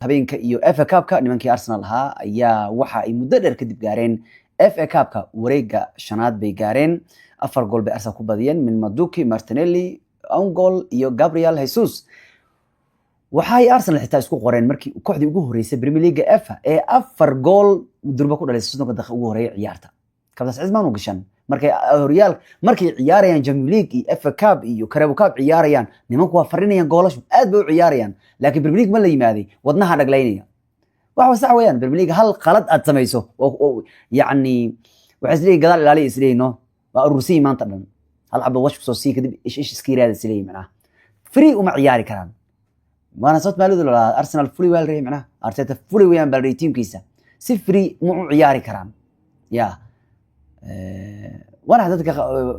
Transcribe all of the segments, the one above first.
Habeenka iyo FA Cup-ka, nimankii Arsenal ahaa ayaa waxa ay muddo dheer kadib gaareen FA Cup-ka. Wareega shanaad bay gaareen. Afar gool bay Arsenal ku badiyeen, min Madueke, Martinelli, own goal iyo Gabriel Jesus. Waxay Arsenal xitaa isku qoreen markii kooxdii ugu horeysay Premier League FA ee afar gool durba ku dhalisay 30-ka daqiiqo ugu horeeyay ciyaarta. Kabtaas cismaan u gashan markay horyaal, markay ciyaarayaan Champions League iyo FA Cup iyo Carabao Cup ciyaarayaan, nimanku waa farinayaan goolashu, aad bay u ciyaarayaan. Laakiin Premier League ma la yimaaday, wadnaha dhaglaynaya. Waxa sax weeyaan, Premier League hal qalad aad samayso oo yacni waxay isleeyihin gadaal ilaaliya, isleeyihin no waa urursan maanta dhan, hal xabo wash kusoo sii kadib ish ish iska yiraahda isleeyihin. Macnaha free uma ciyaari karaan, waana sababta maalidu la lahaa Arsenal free waa la rabay. Macnaha Arteta free weeyaan baa la rabay, teamkiisa si free ma u ciyaari karaan. Ya waana dadka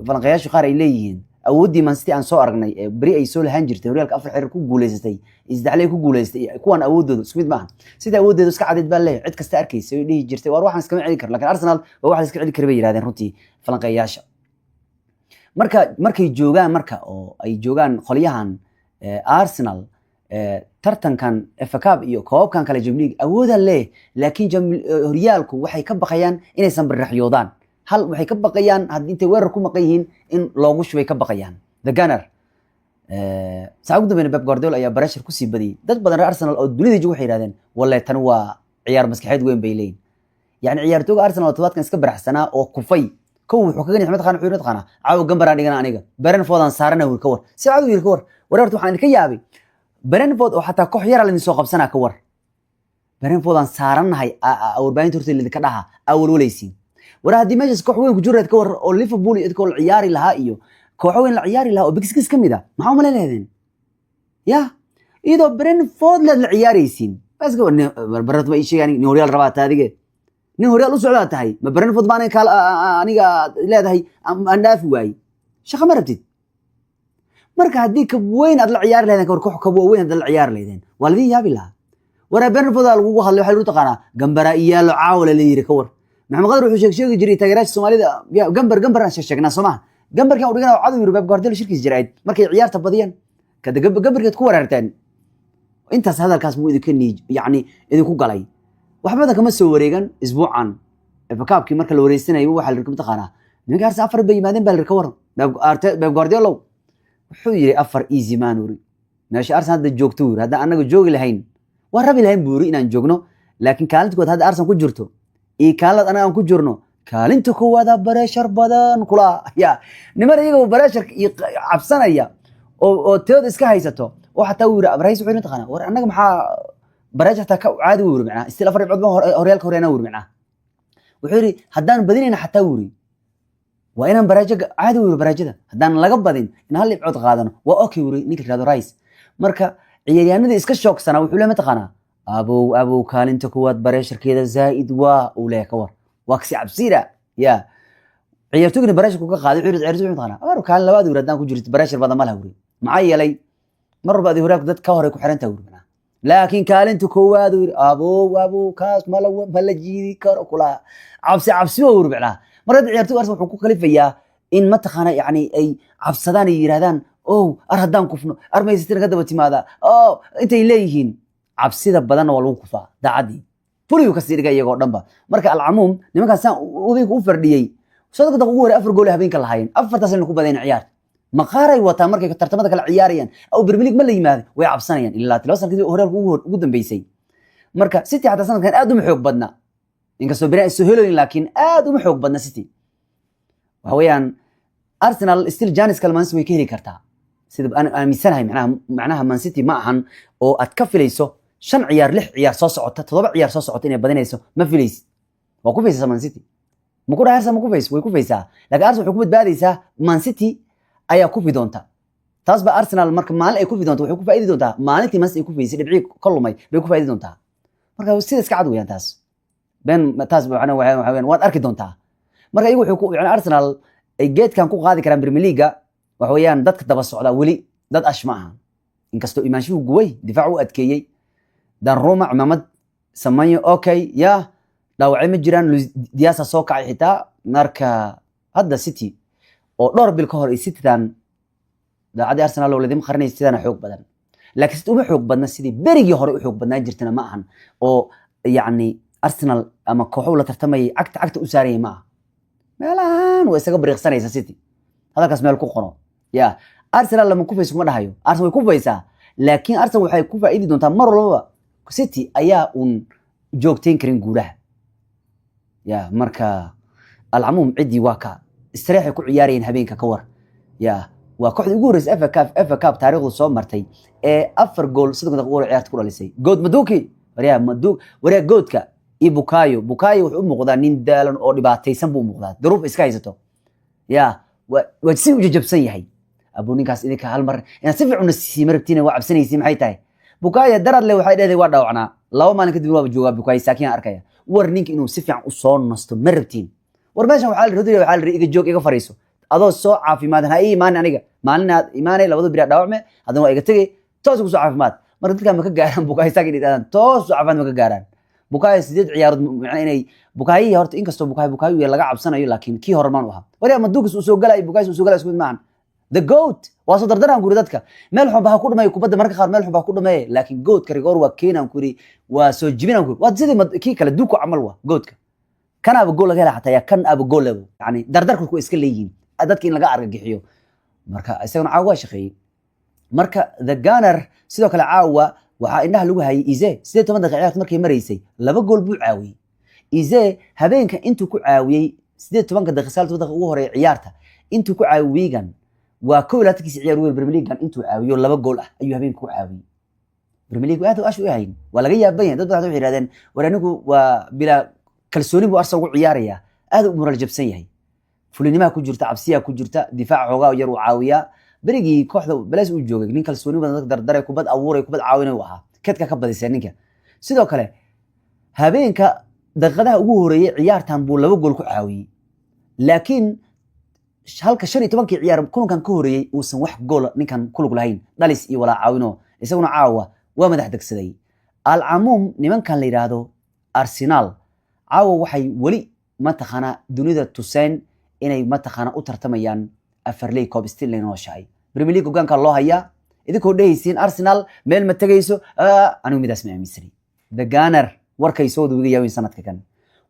falanqeeyaashu qaar ay leeyihiin awooddii Man City aan soo aragnay ee beri ay soo lahaan jirtay, horyaalka afar xiriir ku guuleysatay, isdhaxlay ku guuleysatay, kuwan awooddooda isku mid maaha. Sida awooddeedu iska cadeyd baa leeyahay, cid kasta arkaysa way dhihi jirtay waar waxaan iskama celin karo, lakin Arsenal waa wax la iska celin kara bay yirahdeen runtii falanqeeyaasha. Marka markay joogaan, marka oo ay joogaan qolyahan Arsenal tartankan FA Cup iyo koobabkan kale Champions League awooda leh, laakiin horyaalku waxay ka baqayaan inaysan barraxyoodaan. Hal waxay ka baqayaan haddii intay weerar ku maqan yihiin in loogu shubay ka baqayaan the Gunner. Saa ugu dambeyna Pep Guardiola ayaa pressure kusii badiyey. Dad badan reer Arsenal oo dunida jooga waxay yidhahdeen walle tan waa ciyaar maskaxeed weyn bay leeyihin. Yani ciyaartooyga Arsenal oo todobaadkan iska baraxsanaa oo kufay kow wuxuu kaga nixmad qaan, wuxuu yidhi taqaanaa caawa gambaraan dhigana, aniga Brentford aan saarana wiil ka war si cad wiil ka war. Wareerta waxaan idinka yaabay Brentford oo xataa koox yara laidin soo qabsanaa ka war. Brentford aan saarannahay warbaahinta horta lidinka dhaha aa walwalaysiin. War haddii meeshaas koox weyn ku jirayd ka war oo Liverpool iyo idkoo la ciyaari lahaa iyo kooxo weyn la ciyaari lahaa oo big six ka mid ah, maxaa umalayn lahaydeen? Ya iyadoo Brentford leed la ciyaaraysiin Brentford ma ii sheegay nin horyaal rabaa taa adige, nin horyaal u socdaa tahay, ma Brentford baan aniga leedahay aan dhaafi waayey? Shaqa ma rabtid. Marka haddii kab weyn aad la ciyaari lahaydeen kawar, koox kab weyn aad la ciyaari lahaydeen, waa ladin yaabi lahaa. Waraa Brentford aa lagugu hadlay, waxaa lagu taqaanaa gambara iyaalo caawa la yiri ka war. Maxamed Qadar wuxuu sheeg sheegi jiray taageerayaasha Soomaalida ya gambar gambar aan sheeg sheegnaa Soomaa gambarkan u dhigana cadow yiri Pep Guardiola shirkiis jirayd markay ciyaarta badiyaan kada gambarkeed ku weerarteen. Intaas hadalkaas buu idinka niij yacni idinku galay. Wax badan kama soo wareegan isbuucan FA Cup-kii marka la wareysanayo waxaa la yiri mataqaanaa nimanka Arsenal afar bay yimaadeen baa la yiri ka waran Pep Guardiola. Wuxuu yiri afar easy man uri meesha Arsenal hadda joogto yiri haddaan anaga joogi lahayn waa rabi lahayn buu yiri inaan joogno, laakiin kaalinta koowaad hadda Arsenal ku jirto iyo kaalad anaga aan ku jirno, kaalinta koowaada pressure badan kula. Ya niman iyaga pressure iyo cabsanaya oo teoda iska haysato oo xataa uu yiri Rice wuxuu yiri mataqaanaa war annaga maxaa pressure xataa ka caadi uu yiri macnaha still afar dhibcood baan horyaalka horyaana uu yiri. Macnaha wuxuu yiri haddaan badinayna xataa uu yiri waa inaan baraajo caadi uu yiri, baraajada haddaan laga badin in hal dhibcood qaadano waa okay uu yiri ninka yiraahdo Rice. Marka ciyaaryahanadii iska shoogsanaa wuxuu leeyahay mataqaanaa abow abow kaalinta koowaad pressure-keeda zaa'id waa uu leeyahay ka war, waa kasi cabsiira. Ya ciyaartoygana pressure-ku ka qaaday, wuxuu yiri ciyaartoygu mataqaanaa war kaalin labaad uu yiri haddaan ku jirto pressure badan ma laha uu yiri, maxaa yeelay mar walba adi horyaalku dad ka hore ku xiran tahay uu yiri macnaha. Laakiin kaalinta koowaad uu yiri abow abow kaas ma la jiidi karo kula cabsi cabsi uu yiri macnaha. Marka hadda ciyaartoyga Arsenal wuxuu ku kalifayaa in mataqaana yacni ay cabsadaan ay yiraahdaan oh ar haddaan kufno ar Manchester ka daba timaada oh intay leeyihiin cabsida badanna waa lagu kufaa daacadii fuliyu kasii dhigay iyagoo dhanba. Marka alcamuum nimankaas saan habeenka u fardhiyey 30-ka daqiiqo ugu horey afar gool ay habeenka lahaayeen, afartaas ayna ku badeen ciyaarta. Maqaaray wataa markay tartamada kale ciyaarayaan oo Premier League ma la yimaado way cabsanayaan ilaa 2 sano kadib horyaalka ugu dambeysay. Marka City xataa sanadkan aad uma xoog badna, inkastoo beri ay soo heloyin, laakiin aad uma xoog badna City. Waxa weeyaan Arsenal still chance kale Man City way ka heli kartaa sida aan aaminsanahay. Macnaha Man City ma ahan oo aad ka filayso shan ciyaar, lix ciyaar soo socota, toddoba ciyaar soo socota inay badinayso ma filaysid. Waa ku faysaa Man City, ma ku dhahay Arsenal ma ku fays, way ku faysaa, laakiin Arsenal waxay ku badbaadaysaa Man City ayaa kufi doonta. Taas ba Arsenal marka maalin ay kufi doonto waxay ku faa'idi doontaa maalintii Man City ay ku faysay dhibcii ka lumay bay ku faa'idi doontaa. Marka sida iska cad weeyaan taas been taas macnaha waxa weeyaan waad arki doontaa. Marka iyagu wuxuu ku yani Arsenal ay geedkan ku qaadi karaan Premier League waxa weeyaan dadka daba socda weli dad ash ma aha, inkastoo imaanshuhu guway difaac u adkeeyey Donnarumma cimaamad Semenyo okay ya dhaawacyo ma jiraan, Luis Diaz soo kacay xitaa. Marka hadda City oo dhowr bil ka hor ay Citydan daacadii Arsenal oo ladima qarinaysa sidana xoog badan. Laakiin City uma xoog badna sidii berigii hore u xoog badnaan jirtana ma ahan, oo yacni Arsenal ama kooxo la tartamayay cagta cagta u saarayay ma aha. Meelahan waa isaga bariiqsanaysa City. Hadalkaas meel ku qoro. Ya Arsenal lama kufayso kuma dhahayo, Arsenal way kufaysaa, laakiin Arsenal waxay ku faa'iidi doontaa mar walbaba City ayaa uun joogteyn karin guulaha. Ya marka alcamuum ciddii waa ka istireexay ku ciyaarayeen habeenka ka war. Ya waa kooxdii ugu horreysay FA Cup, FA Cup taariikhdu soo martay ee 4 gool 30 daqiiqo ugu ciyaarta ku dhalisay. Good Maduki, waryaa Madu, waryaa goodka iyo Bukayo. Bukayo wuxuu u muuqdaa nin daalan oo dhibaataysan buu u muuqdaa, duruuf iska haysato. Ya waa si u jajabsan yahay abu ninkaas. Idinka hal mar inaad si fiican u nasiisiin ma rabtiin, waa cabsanaysiin. Maxay tahay? Bukayo daradle waxay dheeday waa dhaawacnaa, 2 maalin kadib waaba joogaa Bukayo Saakiin arkaya. War ninka inuu si fiican u soo nasto ma rabtiin? War meeshan waxaa la Rodri, waxaa la iga joog, iga fariiso, adoo soo caafimaad ha ii imaanin. Aniga maalin aad imaanay, labada biri dhaawacme, haddana waa iga tegay, toos ugu soo caafimaad. Marka dadka ma ka gaaraan Bukayo Saka inay yidhahdaan toos soo caafimaad ma ka gaaraan. Bukayo 8 ciyaarood macnaa inay Bukayo horta, inkastoo Bukayo laga cabsanayo, laakiin kii hore maan u ahaa. Waryaa Madugis uu soo galay, Bukayo uu soo galay isku mid maahan. The Goat waa soo dardaraan guri dadka, meel xun baa ku dhameey kubadda, marka qaar meel xun baa ku dhameey, laakiin goatka rigoor waa keenan kuri, waa soo jibinaan kuri, waa sidii kii kale Duku camal. Waa goatka kan aba gool laga hela xataa, yaa kan aba gool lebo, yani dardarku ku iska leeyihiin dadka in laga argagixiyo. Marka isaguna caawa waa shaqeeyey. Marka the Gunner sidoo kale caawa waxaa indhaha lagu hayay Eze. 18 daqiiqa ciyaarta markay maraysay 2 gool buu caawiyey Eze. Habeenka intuu ku caawiyey 18-ka daqiiqa, 19 daqiiqa ugu horeeya ciyaarta intuu ku caawiyey, Wigan waa 21-kiisi ciyaar weyn Premier League intuu caawiyo 2 gool ah ayuu habeenka ku caawiyey. Premier League aad ash u hayn, waa laga yaaban yahay. Dad badan waxay yidhahdeen war anigu waa bilaa kalsooni buu Arsenal ugu ciyaarayaa, aad u moral jabsan yahay, fulinimaha ku jirta, cabsiyaa ku jirta, difaaca xoogaa yar uu caawiyaa. Berigii kooxda Bales uu joogay nin kalsooni badan, dadka dardare, kubad abuuray, kubad caawinay uu ahaa, kedka ka badisay ninka. Sidoo kale habeenka daqiiqadaha ugu horeeyey ciyaartan buu 2 gool ku caawiyey, laakiin halka 15-kii ciyaar kulankan ka horeeyey uusan wax goola ninkan ku lug lahayn, dhalis iyo walaa caawino. Isaguna caawa waa madax degsaday. Alcamuum nimankan la yidhaahdo Arsenal caawa waxay weli mataqaanaa dunida tuseen inay mataqaanaa u tartamayaan afarley koob still inay nooshahay. Premier League hogaanka loo hayaa. Idinkoo dhehaysiin Arsenal meel ma tegayso, anigu midaas ma aaminsanay. The Gunner warkay soo wada wiga yaawin sanadka kan.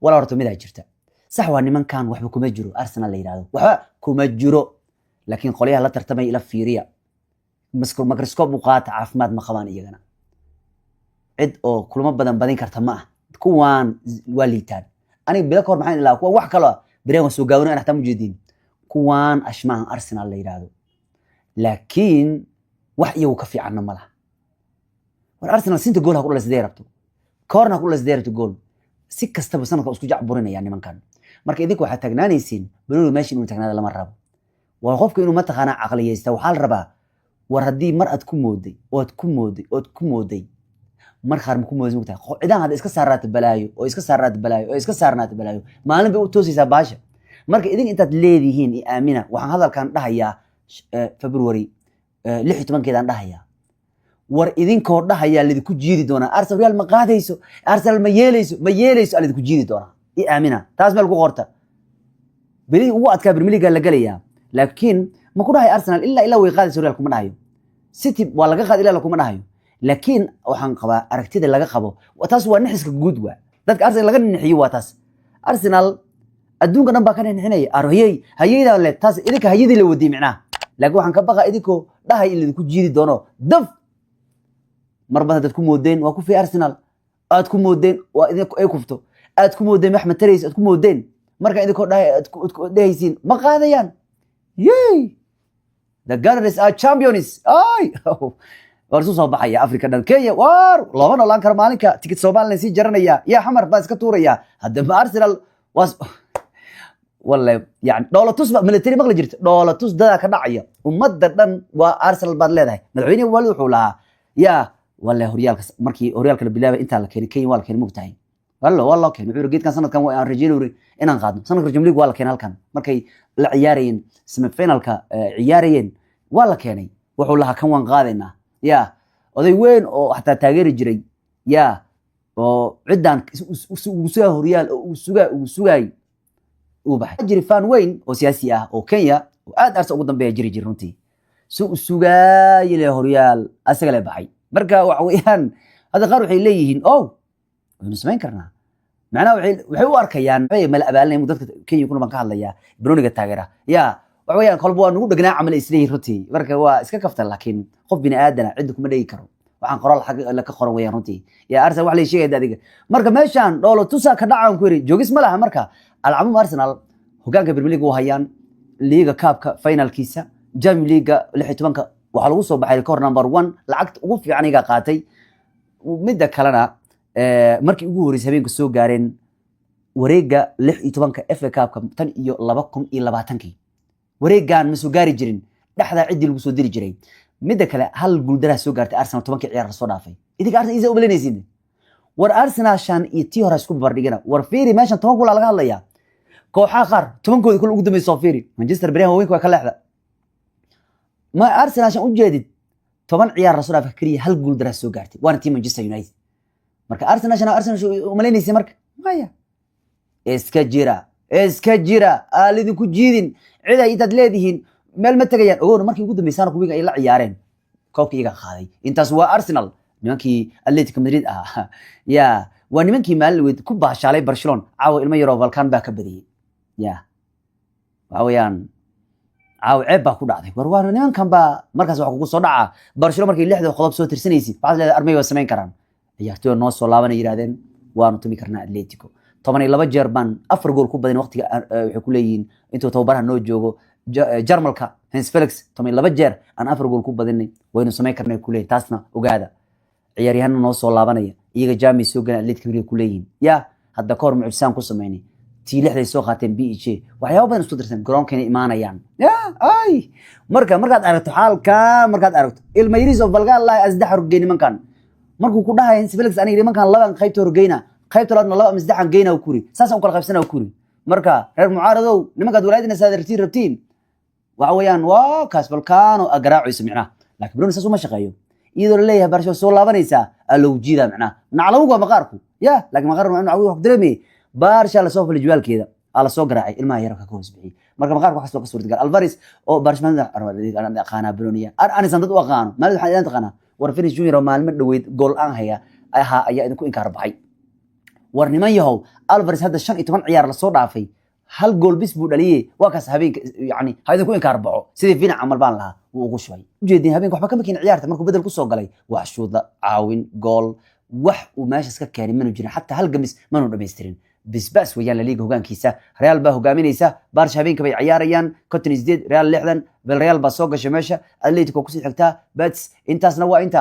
Walaa horta midaa jirta, sax waa nimankan waxba kuma jiro Arsenal la yidhahdo, waxba kuma jiro, laakiin qolyaha la tartamaya ila fiiriya, microscope u qaata, caafimaad ma qabaan iyagana. Cid oo kulamo badan badin karta ma ah, kuwaan waa liitaan. Aniga bilo kahor maxaan ilaa kuwan wax kaloo bereen waa soo gaawina xataa ma jeedin kuwaan ashmahan Arsenal la yidhaahdo, laakiin wax iyagu ka fiicanna ma laha. War Arsenal sinta gool ha ku dhalay sidee rabto, corner ha ku dhalay sidee rabto, gool si kastaba sanadka isku jacburinaya nimankan. Marka idinka waxaad taagnaanaysiin banooni meesha inuu taagnaada lama rabo. Waa qofka inuu mataqaanaa caqliyeysta waxaa la rabaa. War haddii mar aad ku mooday ood ku mooday ood ku mooday, mar qaar ma ku moodaysa mogtahay, cidaan hadda iska saarnaata balaayo oo iska saarnaata balaayo oo iska saarnaata balaayo, maalin bay u toosaysaa baasha. Marka idin intaad leedihiin iyo aamina, waxaan hadalkan dhahayaa February 16-keedaan dhahayaa. War idinkoo dhahayaa lidinku jiidi doonaa, Arsenal Real ma qaadayso, Arsenal ma yeeleyso, ma yeeleyso, aa lidinku jiidi doonaa. I aamina, taas meel ku qorta. Belihii ugu adkaa Premier League la gelayaa, laakiin ma ku dhahayo Arsenal ilaa ilaa way qaadayso Real, kuma dhahayo. City waa laga qaad ilaa kuma dhahayo, laakiin waxaan qabaa aragtida laga qabo taas waa nixiska guud, waa dadka Arsenal laga nixiyo, waa taas. Arsenal adduunka dhan baa ka nixinaya arhayey hayeyda le, taas idinka hayadii la wadiyay micnaha. Laakiin waxaan ka baqa idinkoo dhahay in lidinku jiidi doono daf. Mar baad haddaad ku moodeen waa ku fi Arsenal, aad ku moodeen waa idin ay kufto, aad ku moodeen wax mataraysa, aad ku moodeen marka idinkoo dhahay aad ku dhehaysiin ma qaadayaan. Yey, the Gunners are champions. Ay war isu soo baxaya Africa dhan, Kenya war looma noolaan karo. Maalinka tikit Somaliland sii jaranaya, yaa xamar baa iska tuuraya. Hadda Arsenal waa walle yani dhoolatus ba military maqli jirta, dhoolatus dadaa ka dhacaya ummadda dhan waa Arsenal baad leedahay. Madaxweyne waalid wuxuu lahaa yaa walle horyaalka markii horyaalka la bilaabay intaa la keenay Kenya waa la keenay, mogtahay wallo waa loo keenay. Wuxuu yiri geedkan sanadkan waa aan rajeynayay inaan qaadno sanadka Premier League, waa la keenay halkan markay la ciyaarayeen semifinalka ciyaarayeen, waa la keenay. Wuxuu lahaa kan waan qaadaynaa. Ya oday weyn oo xataa taageeri jiray ya oo ciddaan ugu sugaa horyaal oo ugu sugaa ugu sugaay uu baxay jiri fan weyn oo siyaasi ah oo Kenya oo aad Arsenal ugu dambeeya jiri jiri runtii. Soo u sugaayay le horyaal asaga le baxay. Marka waxa weeyaan hadda qaar waxay leeyihiin, "Oh, waynu samayn karnaa." Macnaha waxay u arkayaan mala abaalinay dadka Kenya kuna baan ka hadlayaa, banooniga taageera. Ya, waxa weeyaan kolba waa nugu dhegnaa camal isleeyihin runtii. Marka waa iska kaftan, laakiin qof bini aadana cidda kuma dhegi karo. Waxaan qoraal xag ka qoran weeyaan runtii. Ya, Arsenal wax la sheegaya adiga. Marka meeshaan dhoolo tusaa ka dhacaan ku yiri joogis ma laha. Marka alcamuum Arsenal hogaanka Premier League u hayaan, Liiga Cup-ka finalkiisa, Champions League 16-ka waxaa lagu soo baxay kahor number 1, lacagta ugu fiican iga qaatay. Midda kalena, markii ugu horreysay habeenka soo gaareen wareegga 16-ka FA Cup-ka tan iyo 2020-kii. Wareeggan ma soo gaari jirin, dhexdaa ciddii lagu soo diri jiray. Midda kale, hal guuldaraa soo gaartay Arsenal 10-kii ciyaar lasoo dhaafay. Idinka Arsenal isa umalanaysin? War Arsenal shan iyo tii hore isku barbardhigana. War fiiri, meeshan 10 kulaa laga hadlayaa. Kooxaha qaar 10-koodii kul ugu dambeysay soo fiiri. Manchester beryahan haweenka waa ka leexda. Ma Arsenal shan ujeedid 10 ciyaar lasoo dhaafay keliya hal guuldaraa soo gaartay, waana tii Manchester United. Marka Arsenal shan Arsenal umalaynaysa marka maya. Iska jira, iska jira, aa lidinku jiidin cid ay intaad leedihiin meel ma tegayaan. Ogowna, markii ugu dambeysana kuwiga ay la ciyaareen koobka iyaga qaaday. Intaas waa Arsenal. Nimankii Atletico Madrid ah ya, waa nimankii maalin weyd ku baashaalay Barcelona. Caawa ilmo yaroo Valkan baa ka badiyey. Ya, waxa weeyaan caawa ceeb baa ku dhacday. War waa nimankan baa markaas waxa kugu soo dhaca Barcelona markay 6da qodob soo tirsanaysid, waxaad leedahay armay waa samayn karaan. Ciyaartooyda noo soo laabanay yidhahdeen, waanu tumi karnaa Atletico. 12 jeer baan 4 gool ku badin waqtiga waxay ku leeyihiin intuu tababaraha noo joogo Jarmalka Hans Felix, 12 jeer aan 4 gool ku badinay, waynu samayn karnay ku leeyihin. Taasna ogaada, ciyaaryahana noo soo laabanaya, iyaga jaamay soo galeen Atletico Madrid ku leeyihiin. Ya, hadda kahor mucjisaan ku samaynay, tii 6-day soo qaateen BEJ, waxyaabo badan isku dirsan garoonkayna imaanayaan. Ya ay, marka markaad aragto xaalka, markaad aragto ilma yariis oo Valgal lahay asdex horgey nimankan, markuu ku dhahay Hans Felix, aniga nimankan laban qaybta horgeyna, qaybta labaadna laba ama saddexan geyna kuri, saasaan u kala qaybsana kuri. Marka reer mucaaradow, nimankaad walaadina saad rabtiin rabtiin, waxa weeyaan waa kaas Balkaano garaacayso micnaha. Laakiin Bruno saas uma shaqeeyo, iyadoo la leeyahay Barcelona soo laabanaysaa aa loogu jiidaa micnaha. Naclawgu waa maqaarku ya, laakiin maqaarku waa wax dareemayay. Barsha lasoo falay jawaalkeeda aa lasoo garaacay, ilmaha yarka ka hoos bixiyey. Marka maqaarka waxaas loo ka suurtagal. Alvarez oo Barcelona aqaanaa Bolonia anisan dad u aqaano maalin waxaan idin taqaanaa. War Vinicius Junior oo maalmo dhoweyd gool aan haya ahaa ayaa idinku inkaar baxay. War niman yahow, Alvarez hadda 15 ciyaar lasoo dhaafay hal gool bis buu dhaliyey. Waa kaas habeenka, yani ha idinku inkaar baxo sidii Vina camal baan lahaa wuu ugu shubay. Ujeedin habeenka waxba kama keenin ciyaarta markuu bedel kusoo galay, wax shuuda, caawin, gool, wax uu meeshaas ka keenay manu jirin, xataa hal gamis manu dhamaystirin. Bisbaas weeyaan. La Liga hogaankiisa Real baa hogaaminaysa. Barca habeenka bay ciyaarayaan, 58, Real 60. Villarreal baa soo gashay meesha, Atletico kusii xigtaa Betis. Intaasna waa inta.